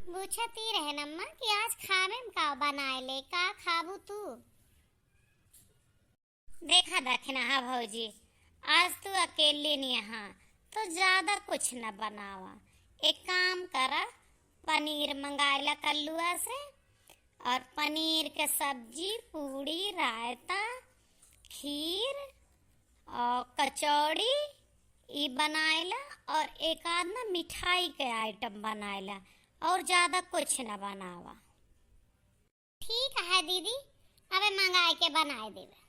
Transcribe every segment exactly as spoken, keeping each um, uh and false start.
पूछत ही रहन अम्मा कि आज खावे में का बनाए ले, का खाबू तू? देखा दखिनहा भौजी, आज तू अकेली नहीं हा, तो ज्यादा कुछ न बनावा। एक काम करा, पनीर मंगाइला कल्लुआ से, और पनीर के सब्जी, पूड़ी, रायता, खीर और कचौड़ी ई बनाइला, और एक आध ना मिठाई के आइटम बनाइला, और ज्यादा कुछ न बनावा। ठीक है दीदी, अबे मंगाए के बनाए देबे।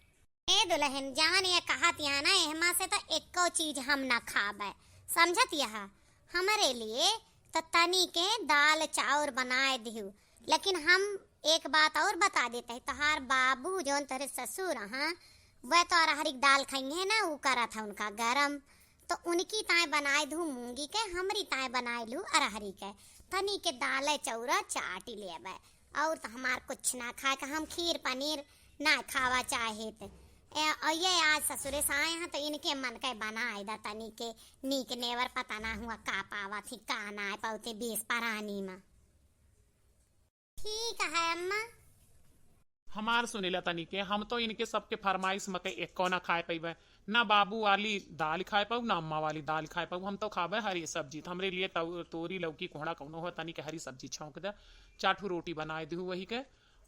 ए दुलहिन, जवन ये कहत यहाँ ना, एहमा से तो एको चीज हम ना खाबे, समझत यहा। हमरे लिए तो तनी के दाल चाउर बनाए दिहु, लेकिन हम एक बात और बता देते हैं, तोहार बाबू जौन तोहरे ससुर हैं, वह तो अरहरी के दाल खइहे ना, उ करत है उनका गरम, तो उनकी ताय बनाए दू मूंगी के, हमरी ताय बनाए लू अरहरी के। तनी के दाले चौरा चाटी लेबे, और तो हमार कुछ ना खाए के, हम खीर पनीर ना खावा चाहित। ए, और ये आज ससुरे से आए हैं, तो इनके मन के बनाए दा तनी के नीक नेवर, पता ना हुआ का पावत ही, का ना पावते बीस परानी में। ठीक है अम्मा। हमार सुनिला तनी के, हम तो इनके सबके फरमाइश में के एको ना खाए पइबे, ना बाबू वाली दाल खाए पाऊ, ना अम्मा वाली दाल खाए पाऊ। हम तो खाबे हरी सब्जी, तो हमरे लिए तौ-, तोरी, लौकी, कोहड़ा कौनो हो, तनी के हरी सब्जी छौंक दे, चार ठो रोटी बनाए दू वही के,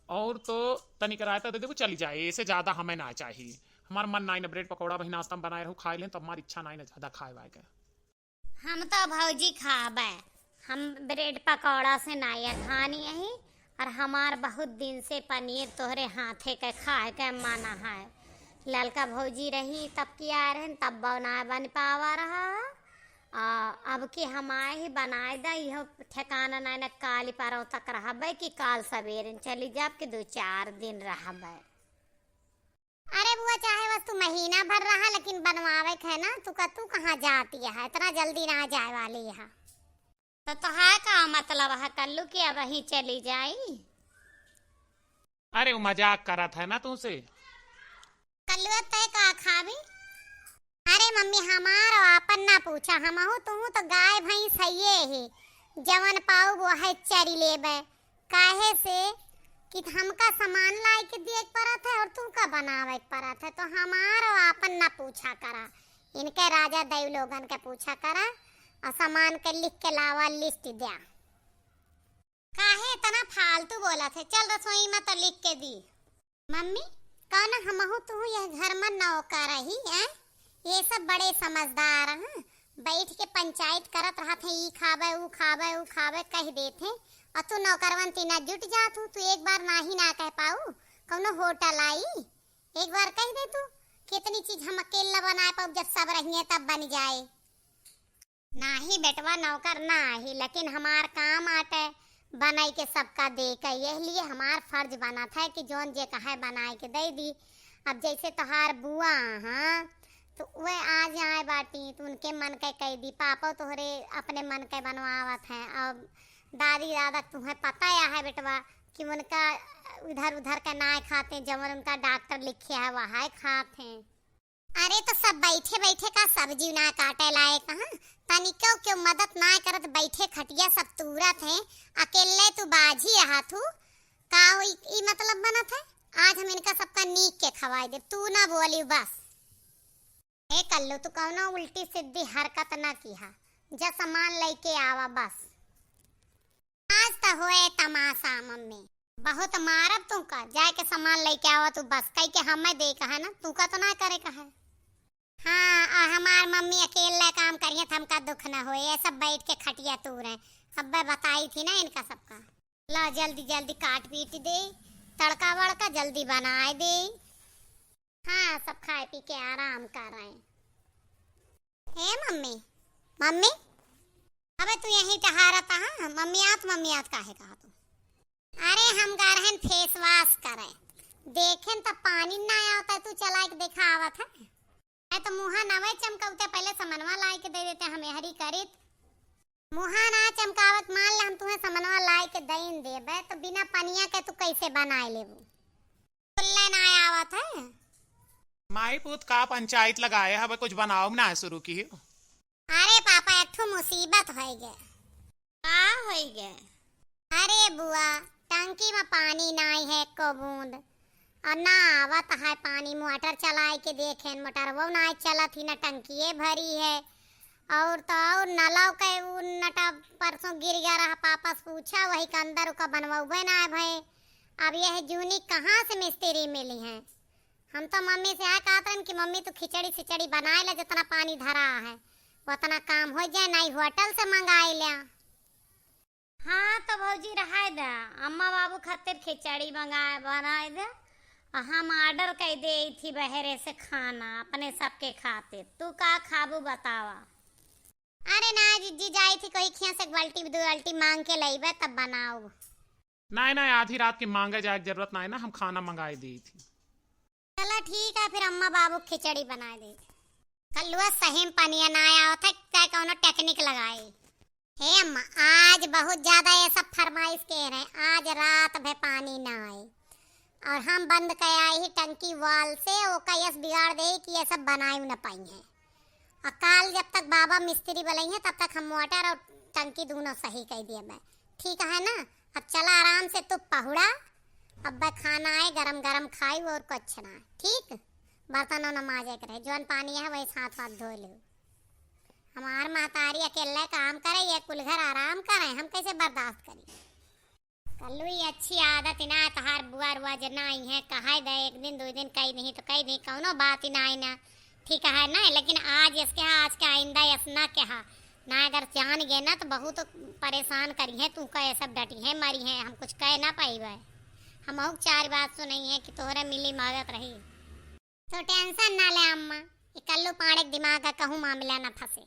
और तो तनी के रायता दे देबू, चली जाए, ऐसे ज्यादा हमें ना चाहिए। हमार मन नाई ना ब्रेड पकौड़ा वही नाश्ता में बनाए रहू, खाए लें, तो हमार इच्छा नाई ना ज्यादा खाए वाए के। हम तो भौजी खाबे, हम ब्रेड पकौड़ा से नाई अघानी अही, और हमार बहुत दिन से पनीर तोहरे हाथे के खाए के मन है। ललका भौजी रही तब की आए रहन, तब बना बन पावा रहा है। आ, अब की हम आए ही बनाए दा, इहो ठिकाना नाई ना, काली परव तक रहबे कि काल सवेरे चली जाब कि दो चार दिन रहबे। अरे बुआ, चाहे बस तू महीना भर रहा, लेकिन बनवावे के है ना, तू का, तू कहाँ जाती है, इतना जल्दी ना जाए वाली है। तो तोहार का मतलब है कल्लू कि अब वहीं चली जाई? अरे वो मजाक करत है ना तुमसे। कल्लू, तय का खाबी? अरे मम्मी, हमार आपन ना पूछा, हमहू तुहू तो गाय भैंस हइये ही, जवन पाऊ वो है चरी लेबे। काहे से कि हमका सामान लाए के दिए के परत है और तुहका बनावे के परत है, तो हमार आपन ना पूछा करा, इनके राजा देव लोगन के पूछा करा और सामान के लिख के लावा, लिस्ट द्या। काहे इतना फालतू बोलत है? चल रसोई में तो लिख के दी। मम्मी, कौन हमहू तुहू यह घर में नौकर रही हैं? ये सब बड़े समझदार हैं, बैठ के पंचायत करत रहत हैं, ई खाबे, ऊ खाबे, ऊ खाबे कह देत हैं, और तू नौकरवन तीना जुट जात हूँ, तू एक बार नाही ना कह पाऊ, कौनो होटल आई, एक बार कह दे तू, कितनी चीज हम अकेला बनाए पाऊ, जब सब रहिए तब बन जाए। नाही बेटवा, नौकर ना आही, लेकिन हमार काम आटे बनाई के सबका दे के, यह लिए हमार फर्ज बनत है कि जौन जे कहे बनाए के दे दी। अब जैसे तोहार बुआ हाँ, तो वह आज आए बाटी, तो उनके मन के कह दी, पापा तोहरे अपने मन के बनवावत हैं। अब दादी दादा तुम्हें पता या है बेटवा कि उनका इधर उधर का ना खाते, जवन उनका डॉक्टर लिखे है वह खाते हैं। अरे तो सब बैठे बैठे का सब्जी ना काटे लायक, हाँ? तनिको क्यों मदद ना करत, बैठे खटिया सब तूरत हैं, अकेले तू बाझी रहा थू। का होई ई मतलब बनत है? आज हम इनका सबका नीक के खवाई दे, तू ना बोली बस। ए कल्लू, तू कौनो उल्टी सीधी हरकत ना किहा, जा सामान लेके आवा बस। आज त होए तमाशा मम्मी। बहुत मारब तुमका, जाए के सामान लेके आवा तू बस, कह के हमें दे कहा ना, तुमका तो ना करे कहा। हाँ, और हमार मम्मी अकेले काम करिए तो हमका दुख ना होए, ये सब बैठ के खटिया तूरे। अब मैं बताई थी ना इनका सबका। ला जल्दी जल्दी काट पीट दे, तड़का वड़का जल्दी बनाए दे। हाँ, सब खाए पी के आराम कर रहे हैं। हे मम्मी, मम्मी, अबे तू यहीं टहारत हा? मम्मी आत, मम्मी आत काहे कहा तू? अरे हम गा रहन फेस वाश करे, देखेन त पानी ना आवत है, तू चला के देखा आवत है। मैं तो मुहा नवे चमकौते पहले समनवा लाई के दे देते, हम एहरी करित। मुहा ना चमकावत, मान ले हम तुम्हें समनवा लाई के दइन देबे, तो बिना पनिया के तू कैसे बनाए लेबू? खुल्ले ना आवत है। माई पूत का पंचायत लगाए हवे, कुछ बनाओ ना शुरू की हो। अरे पापा, एक ठो मुसीबत होई गे। का होई गे? अरे बुआ, टंकी मा पानी नाई है एको बूंद, और ना आवत है पानी। मोटर चलाए के देखेन, मोटरवो नाई चलत ही, ना टंकिये भरी है। और तो और नलव के उ नटा परसों गिर गया रहा, पापा से पूछा, वही के अंदर उका बनवउबे नाई भए। अब यह जूनी कहाँ से मिस्त्री मिली हैं? हम तो मम्मी से आ कहत रहन कि मम्मी तू खिचड़ी सिचड़ी बनाए ले, जितना पानी धरा है उतना काम हो जाए, नाई होटल से मंगाए ले। हाँ तो भौजी रहाय दे, अम्मा बाबू खातिर खिचड़ी मंगाए बनाए दे। और हम order कइ देइ थी बहरे से खाना अपने सबके खातिर। तू का खाबू बतावा? अरे ना जिज्जी, जाई थी कोई खिया से एक बाल्टी दो बाल्टी मांग के लइबे तब बनाउब। नाई नाई, आधी रात के मांगे जाए के जरूरत नाई ना, हम खाना मंगाई देइ थी। चला ठीक है, फिर अम्मा बाबू खिचड़ी बनाए देइ थी। कल्लुआ सही में पनिया ना आवत है, चाहे कौनो technique लगाई। हे अम्मा, आज बहुत ज्यादा ये सब फरमाइश के रहे, आज रात भर पानी ना आए और हम बंद कर आई ही टंकी वाल से, ओका यस बिगाड़ दे कि ये सब बनाए न पाई हैं। और काल जब तक बाबा मिस्त्री बोलइहें तब तक हम मोटर और टंकी दोनों सही कर दिए मैं, ठीक है ना? अब चला आराम से तू पहुड़ा, अब खाना आए गरम गरम खाई और कुछ ना, ठीक? बर्तन न माजे के रहे, जौन पानी है वही हाथ वाथ धो ले। हमार महतारी अकेले काम करे, ये कुल घर आराम करे, हम कैसे बर्दाश्त करी? कल्लू, ये अच्छी आदत ही ना है तहार, बुआ रुआ जे ना आई है, कहे दे एक दिन दो दिन कही नहीं तो कही नहीं, कौनो बात ही ना आई ना, ठीक है ना? लेकिन आज इसके, आज के आइंदा यस ना कहा ना, अगर जान गए ना तो बहुत परेशान करी है तू, कहे सब डटी है मरी है, हम कुछ कह ना पाइबे। हम चार बात सुनई है कि तोहरे मिली मदद रही। तो tension ना ले अम्मा, ये कल्लू पाड़े के दिमाग का कहूँ मामला ना फंसे।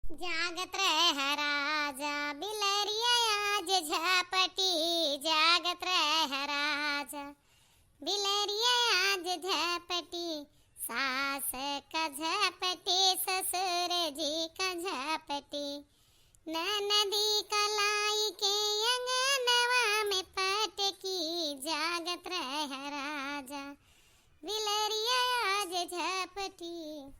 जागत रह राजा बिलरिया आज झपटी, जागत रह राजा बिलरिया आज झपटी, सास का झपटी ससुर जी का झपटी, ननदी कलाई के अंगनवा में पटकी, जागत रह राजा बिलरिया आज झपटी।